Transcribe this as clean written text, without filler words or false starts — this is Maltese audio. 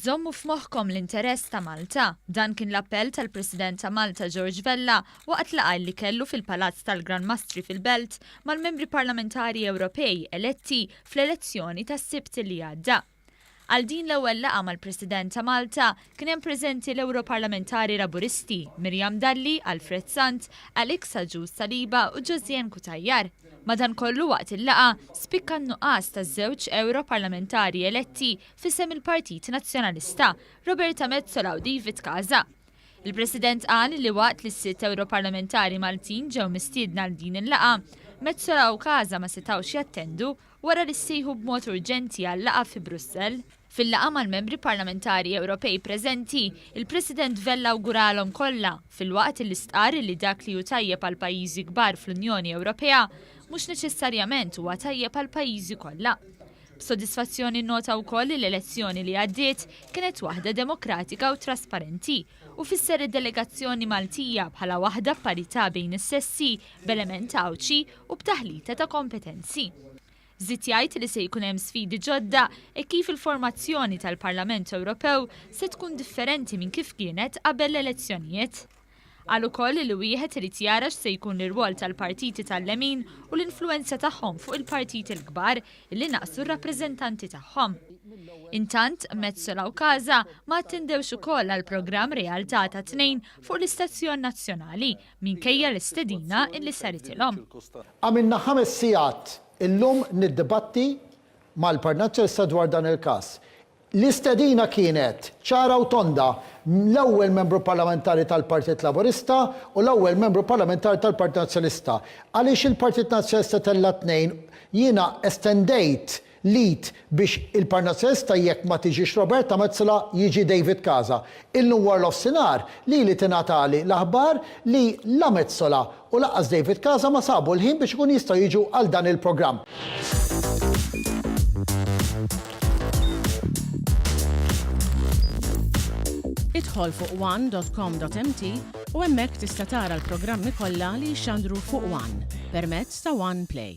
Żommu f'moħħkom l-interess ta' Malta. Dan kien l-appell tal-President ta' Malta George Vella waqt laqgħa li kellu fil-Palazz tal-Gran Mastri fil-Belt mal-Membri Parlamentari Ewropej eletti fl-elezzjoni tas-Sibt li għadda. Għal din l-ewwel laqgħa mal-President ta' Malta kien hemm preżenti l-Ewroparlamentari Laburisti Miriam Dalli, Alfred Sant, Alex Agius Saliba u Josianne Cutajar. Madankollu waqt il-laqgħa spikka n-nuqqas ta' żewġ Ewroparlamentari eletti f'isem il-Partit Nazzjonalista, Roberta Metsola u David Casa. Il-President qal li waqt li s-sitt Ewroparlamentari Maltin ġew mistiedna għal din il-laqgħa, Metsola u Casa ma setgħux jattendu wara li ssejħu b'mod urġenti għal laqgħa fi Brussell. Fil-laqgħa mal-Membri Parlamentari Ewropej preżenti, il-President Vella awguralhom kollha, filwaqt li stqarr li dak li hu tajjeb għal pajjiżi kbar fl-Unjoni Ewropea, mhux neċessarjament huwa tajjeb għall-pajjiżi kollha. B'sodisfazzjoni nnota wkoll li l-elezzjoni li għaddiet kienet waħda demokratika u trasparenti u fisser id-delegazzjoni Maltija bħala waħda b'parità bejn is-sessi, b'element Għawdxi u b'taħlita ta' kompetenzi. Żied jgħid li se jkun hemm sfidi ġodda hekk kif il-formazzjoni tal-Parlament Ewropew se tkun differenti minn kif kienet qabel l-elezzjonijiet. Qal ukoll li wieħed irid jara x'se jkun l-irwol tal-partiti tal-lemin u l-influwenza tagħhom fuq il-partiti l-kbar illi naqsu r-rappreżentanti tagħhom. Intant, Metsola u Casa ma attendewx ukoll għall-programm Realtà tat-Tnejn fuq l-istazzjon nazzjonali minkejja l-istedina illi saritilhom. Għamilna ħames sigħat illum niddibatti mal-Partit Nazzjonalista dwar dan il-każ. L-istedina kienet ċara u tonda, l-ewwel Membru Parlamentari tal-Partit Laburista u l-ewwel Membru Parlamentari tal-Partit Nazzjonalista. Għaliex il-Partit Nazzjonalista tella' tnejn, jiena estendejt l-id biex il-Partit Nazzjonalista jekk ma tiġix Roberta Metsola jiġi David Casa. Illum warnofsinhar lili tingħatali l-aħbar li la Metsola u lanqas David Casa ma sabu l-ħin biex ikunu jistgħu jiġu għal dan il-programm. Idħol fuq one dot com dot mt u hemmhekk tista' tara l-programmi kollha li jixxandru fuq one permezz ta' One Play.